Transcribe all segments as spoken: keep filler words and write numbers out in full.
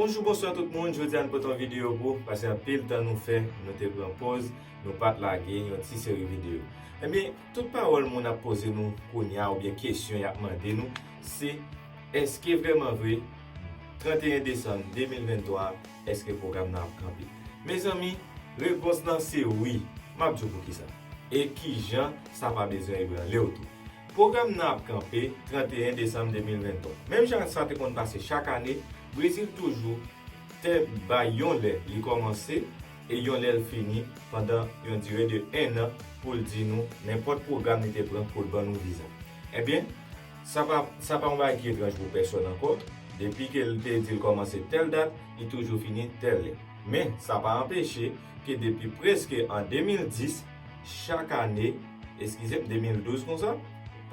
Bonjou, bonswa tout moun. Jodi a nou pote yon videyo pou, paske anpil tan nou fè, nou te pran poz, nou pa t lage yon ti seri videyo. Ebyen, tout pawòl moun ap poze nou kounye a oubyen kesyon y ap mande nou, se èske vrèman vre, trannteyen desanm de mil venntwa a, èske pwogram nan ap kanpe? Mezanmi, repons lan se wi. M ap di w poukisa. E kijan sa pa bezwen ebranle w tou. Pwogram nan ap kanpe trannteyen desanm de mil venntwa. Menm jan sa te konn pase chak ane, Brezil toujou te bay yon lè li kòmanse e yon lè l fini pandan yon dire de en an pou l di nou nenpòt pwogram li te pran pou l ban nou viza. Ebyen, sa pa, sa pa yon bagay ki etranj pou pèsòn ankò. Depi ke l te di l kòmanse tèl dat, li toujou fini tèl lè. Men, sa pa anpeche ke depi prèske an de mil dis, chak ane, eskize m, de mil douz konsa,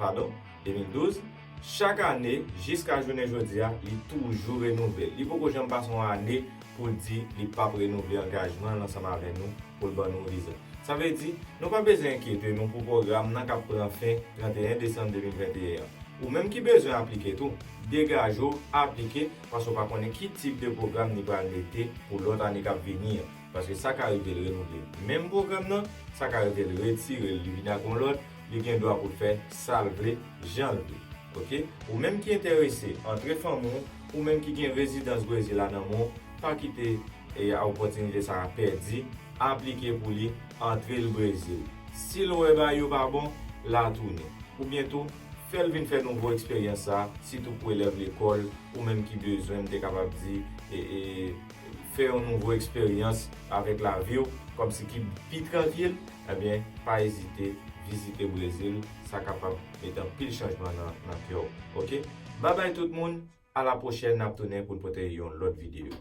padon, de mil douz, chak ane, jiska jounen jodi a, li toujou renouvle l. Li poko janm pase yon ane pou l di li p ap renouvle angajman l ansanm avè nou pou l ban nou viza. Sa vle di, nou pa bezwen enkyete nou pou pwogram nan k ap pran fen trannteyen desanm de mil venteyen an. Ou menm ki bezwen aplike tou, degaje w, aplike, paske w pa konnen ki tip de pwogram li pral mete pou lòt ane k ap vini an. Paske sa ka rive l renouvle menm pwogram nan, sa ka rive l retire l, li vin ak yon lòt, li gen dwa pou l fè sa l vle, jan l vle. Oke? Ou menm ki enterese antre fanmi w, ou menm ki gen rezidans Brezil la nan men w, pa kite e, opòtinite sa a pèdi, aplike pou li, antre l Brezil. Si l wè bagay yo pa bon, l a tounen. Oubyen tou, fè l vin fè nouvo eksperyans sa a, sitou pou elèv lekòl, ou menm ki bezwen, m te kapab di, e, e, fè yon nouvo eksperyans avèk lavi w, kòmsi ki pi trankil, ebyen, pa ezite vizite Brezil, sa kapab mete anpil chanjman nan, nan kè w. Oke? Babay tout moun, a la pwochèn, n ap tounen pou n pote yon lòt videyo.